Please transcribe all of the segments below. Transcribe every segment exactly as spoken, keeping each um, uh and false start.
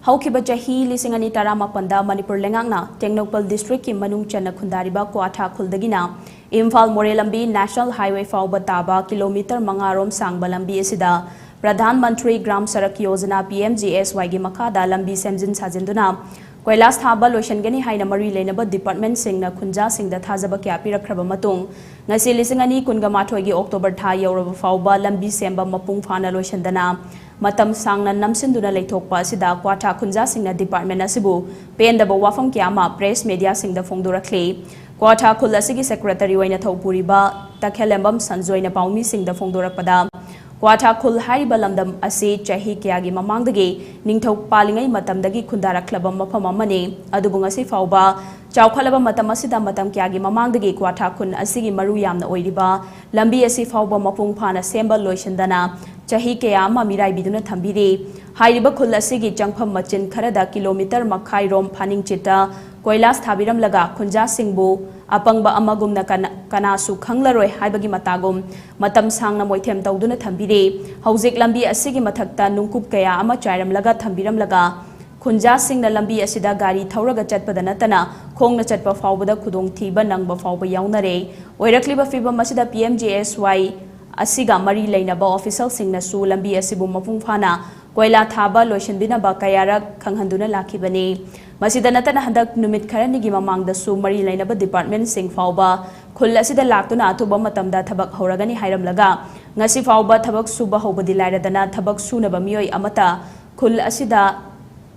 ꯍꯧꯈꯤꯕ ꯆꯍꯤ ꯂꯤꯁꯤꯡ ꯑꯅꯤ ꯇꯔꯥꯃꯥꯄꯟꯗ ꯃꯅꯤꯄꯨꯔ ꯂꯩꯉꯥꯛꯅ ꯇꯦꯡꯅꯧꯄꯜ district ꯀꯤ ꯃꯅꯨꯡ ꯆꯟꯅ ꯈꯨꯟꯗꯥꯔꯤꯕ ꯀ꯭ꯋꯥꯊꯥ ꯈꯨꯜꯗꯒꯤꯅ ꯏꯝꯐꯥꯜ ꯃꯣꯔꯦ ꯂꯝꯕꯤ National Highway ꯐꯥꯎꯕ ꯇꯥꯕ kilometre ꯃꯉꯥ ꯔꯣꯝ ꯁꯥꯡꯕ ꯂꯝꯕꯤ ꯑꯁꯤꯗ Pradhan Mantri Gram Sadak Yojana, P M G S Y ꯒꯤ ꯃꯈꯥꯗ ꯂꯝꯕꯤ ꯁꯦꯝꯖꯤꯟ ꯁꯥꯖꯤꯟꯗꯨꯅ ꯀꯣꯏꯂꯥꯁ ꯊꯥꯕ ꯂꯣꯏꯁꯤꯟꯒꯅꯤ ꯍꯥꯏꯅ ꯃꯔꯤ ꯂꯩꯅꯕ department ꯁꯤꯡꯅ ꯈꯨꯟꯖꯥꯁꯤꯡꯗ ꯊꯥꯖꯕ ꯀꯌꯥ ꯄꯤꯔꯛꯈ꯭ꯔꯕ ꯃꯇꯨꯡ, ꯉꯁꯤ ꯂꯤꯁꯤꯡ ꯑꯅꯤ ꯀꯨꯟꯒ ꯃꯥꯊꯣꯏꯒꯤ October ꯊꯥ ꯌꯧꯔꯕ ꯐꯥꯎꯕ ꯂꯝꯕꯤ ꯁꯦꯝꯕ ꯃꯄꯨꯡ ꯐꯥꯅ ꯂꯣꯏꯁꯤꯟꯗꯅ ꯃꯇꯝ ꯁꯥꯡꯅ ꯅꯝꯁꯤꯟꯗꯨꯅ ꯂꯩꯊꯣꯛꯄ ꯑꯁꯤꯗ ꯀ꯭ꯋꯥꯊꯥ ꯈꯨꯟꯖꯥꯁꯤꯡꯅ department ꯑꯁꯤꯕꯨ ꯄꯦꯟꯗꯕ ꯋꯥꯐꯝ ꯀꯌꯥ ꯑꯃ press media ꯁꯤꯡꯗ ꯐꯣꯡꯗꯣꯔꯛꯂꯤ꯫ ꯀ꯭ꯋꯥꯊꯥ ꯈꯨꯜ ꯑꯁꯤꯒꯤ secretary ꯑꯣꯏꯅ ꯊꯧꯄꯨꯔꯤꯕ ꯇꯈꯦꯜꯂꯦꯝꯕꯝ ꯁꯟꯖꯣꯏꯅ ꯄꯥꯎꯃꯤꯁꯤꯡꯗ ꯐꯣꯡꯗꯣꯔꯛꯄꯗ, ꯀ꯭ꯋꯥꯊꯥ ꯈꯨꯜ ꯍꯥꯏꯔꯤꯕ ꯂꯝꯗꯝ ꯑꯁꯤ ꯆꯍꯤ ꯀꯌꯥꯒꯤ ꯃꯃꯥꯡꯗꯒꯤ ꯅꯤꯡꯊꯧ ꯄꯥꯜꯂꯤꯉꯩ ꯃꯇꯝꯗꯒꯤ ꯈꯨꯟꯗꯥꯔꯛꯂꯕ ꯃꯐꯝ ꯑꯃꯅꯤ꯫ ꯑꯗꯨꯕꯨ ꯉꯁꯤ ꯐꯥꯎꯕ ꯆꯥꯎꯈꯠꯂꯕ ꯃꯇꯝ ꯑꯁꯤꯗ ꯃꯇꯝ ꯀꯌꯥꯒꯤ ꯃꯃꯥꯡꯗꯒꯤ ꯀ꯭ꯋꯥꯊꯥ ꯈꯨꯟ ꯑꯁꯤꯒꯤ ꯃꯔꯨ ꯌꯥꯝꯅ ꯑꯣꯏꯔꯤꯕ ꯂꯝꯕꯤ ꯑꯁꯤ ꯐꯥꯎꯕ ꯃꯄꯨꯡ ꯐꯥꯅ ꯁꯦꯝꯕ ꯂꯣꯏꯁꯤꯟꯗꯅ ꯆꯍꯤ ꯀꯌꯥ ꯑꯃ ꯃꯤꯔꯥꯏꯕꯤꯗꯨꯅ ꯊꯝꯕꯤꯔꯤ꯫ ꯍꯥꯏꯔꯤꯕ ꯈꯨꯜ ꯑꯁꯤꯒꯤ ꯆꯪꯐꯝ ꯃꯆꯤꯟ ꯈꯔꯗ kilometre ꯃꯈꯥꯏ ꯔꯣꯝ ꯐꯥꯅꯤꯡꯆꯤꯠꯇ ꯀꯣꯏꯂꯥꯁ ꯊꯥꯕꯤꯔꯝꯂꯒ ꯈꯨꯟꯖꯥꯁꯤꯡꯕꯨ ꯑꯄꯪꯕ ꯑꯃꯒꯨꯝꯅ ꯀꯅꯥ-, ꯀꯅꯥꯁꯨ ꯈꯪꯂꯔꯣꯏ ꯍꯥꯏꯕꯒꯤ ꯃꯇꯥꯒꯨꯝ ꯃꯇꯝ ꯁꯥꯡꯅ ꯃꯣꯏꯊꯦꯝ ꯇꯧꯗꯨꯅ ꯊꯝꯕꯤꯔꯤ꯫ ꯍꯧꯖꯤꯛ ꯂꯝꯕꯤ ꯑꯁꯤꯒꯤ ꯃꯊꯛꯇ ꯅꯨꯡꯀꯨꯞ ꯀꯌꯥ ꯑꯃ ꯆꯥꯏꯔꯝꯂꯒ ꯊꯝꯕꯤꯔꯝꯂꯒ ꯈꯨꯟꯖꯥꯁꯤꯡꯅ ꯂꯝꯕꯤ ꯑꯁꯤꯗ ꯒꯥꯔꯤ ꯊꯧꯔꯒ ꯆꯠꯄꯗ ꯅꯠꯇꯅ ꯈꯣꯡꯅ ꯆꯠꯄ ꯐꯥꯎꯕꯗ ꯈꯨꯗꯣꯡꯊꯤꯕ ꯅꯪꯕ ꯐꯥꯎꯕ ꯌꯥꯎꯅꯔꯦ꯫ ꯑꯣꯏꯔꯛꯂꯤꯕ ꯐꯤꯕꯝ ꯑꯁꯤꯗ P M G S Y ꯑꯁꯤꯒ ꯃꯔꯤ ꯂꯩꯅꯕ official ꯁꯤꯡꯅꯁꯨ ꯂꯝꯕꯤ ꯑꯁꯤꯕꯨ ꯃꯄꯨꯡ ꯐꯥꯅ ꯀꯣꯏꯂꯥ ꯊꯥꯕ ꯂꯣꯏꯁꯤꯟꯕꯤꯅꯕ ꯀꯌꯥꯔꯛ ꯈꯪꯍꯟꯗꯨꯅ ꯂꯥꯛꯈꯤꯕꯅꯤ꯫ ꯃꯁꯤꯗ ꯅꯠꯇꯅ ꯍꯟꯗꯛ ꯅꯨꯃꯤꯠ ꯈꯔꯅꯤꯒꯤ ꯃꯃꯥꯡꯗꯁꯨ ꯃꯔꯤ ꯂꯩꯅꯕ department ꯁꯤꯡ ꯐꯥꯎꯕ ꯈꯨꯜ ꯑꯁꯤꯗ ꯂꯥꯛꯇꯨꯅ ꯑꯊꯨꯕ ꯃꯇꯝꯗ ꯊꯕꯛ ꯍꯧꯔꯒꯅꯤ ꯍꯥꯏꯔꯝꯂꯒ ꯉꯁꯤ ꯐꯥꯎꯕ ꯊꯕꯛ ꯁꯨꯕ ꯍꯧꯕꯗꯤ ꯂꯥꯏꯔꯗꯅ ꯊꯕꯛ ꯁꯨꯅꯕ ꯃꯤꯑꯣꯏ ꯑꯃꯠꯇ ꯈꯨꯜ ꯑꯁꯤꯗ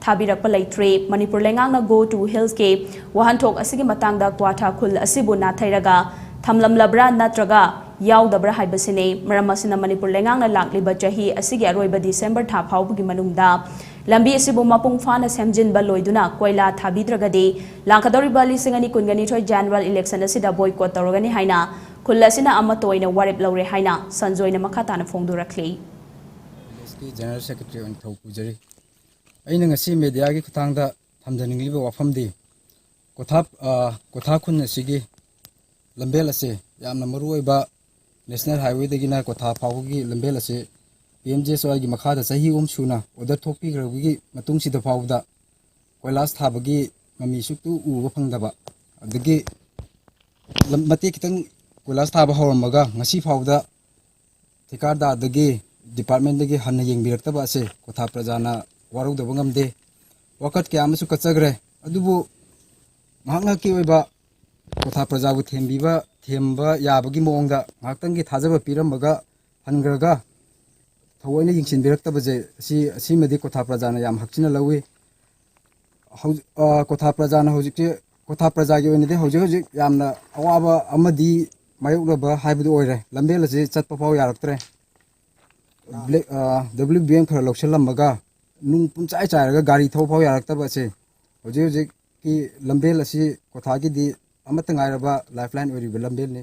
ꯊꯥꯕꯤꯔꯛꯄ ꯂꯩꯇ꯭ꯔꯦ꯫ ꯃꯅꯤꯄꯨꯔ ꯂꯩꯉꯥꯛꯅ Go to Hills ꯀꯤ ꯋꯥꯍꯟꯊꯣꯛ ꯑꯁꯤꯒꯤ ꯃꯇꯥꯡꯗ ꯀ꯭ꯋꯥꯊꯥ ꯈꯨꯜ ꯑꯁꯤꯕꯨ ꯅꯥꯊꯩꯔꯒ ꯊꯝꯂꯝꯂꯕ꯭ꯔꯥ ꯅꯠꯇ꯭ꯔꯒ ꯌꯥꯎꯗꯕ꯭ꯔꯥ ꯍꯥꯏꯕꯁꯤꯅꯤ꯫ ꯃꯔꯝ ꯑꯁꯤꯅ ꯃꯅꯤꯄꯨꯔ ꯂꯩꯉꯥꯛꯅ ꯂꯥꯛꯂꯤꯕ ꯆꯍꯤ ꯑꯁꯤꯒꯤ ꯑꯔꯣꯏꯕ December ꯊꯥ ꯐꯥꯎꯕꯒꯤ ꯃꯅꯨꯡꯗ ꯂꯝꯕꯤ ꯑꯁꯤꯕꯨ ꯃꯄꯨꯡ ꯐꯥꯅ ꯁꯦꯝꯖꯤꯟꯕ ꯂꯣꯏꯗꯨꯅ ꯀꯣꯏꯂꯥ ꯊꯥꯕꯤꯗ꯭ꯔꯒꯗꯤ ꯂꯥꯛꯀꯗꯧꯔꯤꯕ ꯂꯤꯁꯤꯡ ꯑꯅꯤ ꯀꯨꯟꯒ ꯅꯤꯊꯣꯏ general election ꯑꯁꯤꯗ boycott ꯇꯧꯔꯒꯅꯤ ꯍꯥꯏꯅ ꯈꯨꯜ ꯑꯁꯤꯅ ꯑꯃꯠꯇ ꯑꯣꯏꯅ ꯋꯥꯔꯦꯞ ꯂꯧꯔꯦ ꯍꯥꯏꯅ ꯁꯟꯖꯣꯏꯅ ꯃꯈꯥ ꯇꯥꯅ ꯐꯣꯡꯗꯣꯔꯛꯂꯤ꯫ Village ꯀꯤ general secretary ꯑꯣꯏꯅ ꯊꯧ ꯄꯨꯖꯔꯤ꯫ ꯑꯩꯅ ꯉꯁꯤ media ꯒꯤ ꯈꯨꯠꯊꯥꯡꯗ ꯊꯝꯖꯅꯤꯡꯂꯤꯕ ꯋꯥꯐꯝꯗꯤ, ꯀꯣꯊꯥ, ꯑ, ꯀꯣꯊꯥ ꯈꯨꯟ ꯑꯁꯤꯒꯤ ꯂꯝꯕꯦꯜ ꯑꯁꯤ ꯌꯥꯝꯅ ꯃꯔꯨꯑꯣꯏꯕ National Highway ꯗꯒꯤꯅ ꯀꯣꯊꯥ ꯐꯥꯎꯕꯒꯤ ꯂꯝꯕꯦꯜ ꯑꯁꯤ ꯄꯤ ꯑꯦꯝ ꯖꯤ ꯑꯦꯁ ꯋꯥꯏꯒꯤ ꯃꯈꯥꯗ ꯆꯍꯤ ꯑꯍꯨꯝ ꯁꯨꯅ ꯑꯣꯔꯗꯔ ꯊꯣꯛꯄꯤꯈ꯭ꯔꯕꯒꯤ ꯃꯇꯨꯡꯁꯤꯗ ꯐꯥꯎꯕꯗ ꯀꯣꯏꯂꯥꯁ ꯊꯥꯕꯒꯤ ꯃꯃꯤ ꯁꯨꯛꯇꯨ ꯎꯕ ꯐꯪꯗꯕ, ꯑꯗꯒꯤ ꯂꯝ-, ꯃꯇꯦꯛ ꯈꯤꯇꯪ ꯀꯣꯏꯂꯥꯁ ꯊꯥꯕ ꯍꯧꯔꯝꯃꯒ ꯉꯁꯤ ꯐꯥꯎꯕꯗ ꯊꯤꯀꯥꯗꯥꯔꯗꯒꯤ, ꯗꯤꯄꯥꯔꯠꯃꯦꯟꯗꯒꯤ ꯍꯟꯅ ꯌꯦꯡꯕꯤꯔꯛꯇꯕ ꯑꯁꯦ ꯀꯣꯊꯥ ꯄ꯭ꯔꯖꯥꯅ ꯋꯥꯔꯧꯗꯕ ꯉꯝꯗꯦ꯫ ꯋꯥꯀꯠ ꯀꯌꯥ ꯑꯃꯁꯨ ꯀꯠꯆꯈ꯭ꯔꯦ, ꯑꯗꯨꯕꯨ ꯉꯥꯏꯍꯥꯛ ꯉꯥꯏꯍꯥꯛꯀꯤ ꯑꯣꯏꯕ ꯀꯣꯊꯥ ꯄ꯭ꯔꯖꯥꯕꯨ ꯊꯦꯝꯕꯤꯕ, ꯊꯦꯝꯕ ꯌꯥꯕꯒꯤ ꯃꯑꯣꯡꯗ ꯉꯥꯏꯍꯥꯛꯇꯪꯒꯤ ꯊꯥꯖꯕ ꯄꯤꯔꯝꯃꯒ ꯍꯟꯈ꯭ꯔꯒ ꯊꯑꯣꯏꯅ ꯌꯦꯡꯁꯤꯟꯕꯤꯔꯛꯇꯕꯁꯦ, ꯑꯁꯤ, ꯑꯁꯤꯃꯗꯤ ꯀꯣꯊꯥ ꯄ꯭ꯔꯖꯥꯅ ꯌꯥꯝ ꯍꯛꯆꯤꯟꯅ ꯂꯧꯏ꯫ ꯍꯧꯖꯤꯛ, ꯑ, ꯀꯣꯊꯥ ꯄ꯭ꯔꯖꯥꯅ ꯍꯧꯖꯤꯛꯁꯦ, ꯀꯣꯊꯥ ꯄ꯭ꯔꯖꯥꯒꯤ ꯑꯣꯏꯅꯗꯤ ꯍꯧꯖꯤꯛ ꯍꯧꯖꯤꯛ ꯌꯥꯝꯅ ꯑꯋꯥꯕ ꯑꯃꯗꯤ ꯃꯥꯌꯣꯛꯅꯕ ꯍꯥꯏꯕꯗꯨ ꯑꯣꯏꯔꯦ꯫ ꯂꯝꯕꯦꯜ ꯑꯁꯤ ꯆꯠꯄ ꯐꯥꯎ ꯌꯥꯔꯛꯇ꯭ꯔꯦ꯫ ꯕ꯭ꯂꯦꯛ, ꯑ, ꯗꯕ꯭ꯂꯤꯎ ꯕꯤ ꯑꯦꯝ ꯈꯔ ꯂꯧꯁꯤꯜꯂꯝꯃꯒ ꯅꯨꯡ ꯄꯨꯝꯆꯥꯏ ꯆꯥꯏꯔꯒ ꯒꯥꯔꯤ ꯊꯧꯕ ꯐꯥꯎ ꯌꯥꯔꯛꯇꯕ ꯑꯁꯦ ꯍꯧꯖꯤꯛ ꯍꯧꯖꯤꯛꯀꯤ ꯂꯝꯕꯦꯜ ꯑꯁꯤ ꯀꯣꯊꯥꯒꯤꯗꯤ ꯑꯃꯠꯇ ꯉꯥꯏꯔꯕ ꯂꯥꯏꯐ ꯂꯥꯏꯟ ꯑꯣꯏꯔꯤꯕ ꯂꯝꯕꯦꯜꯅꯤ꯫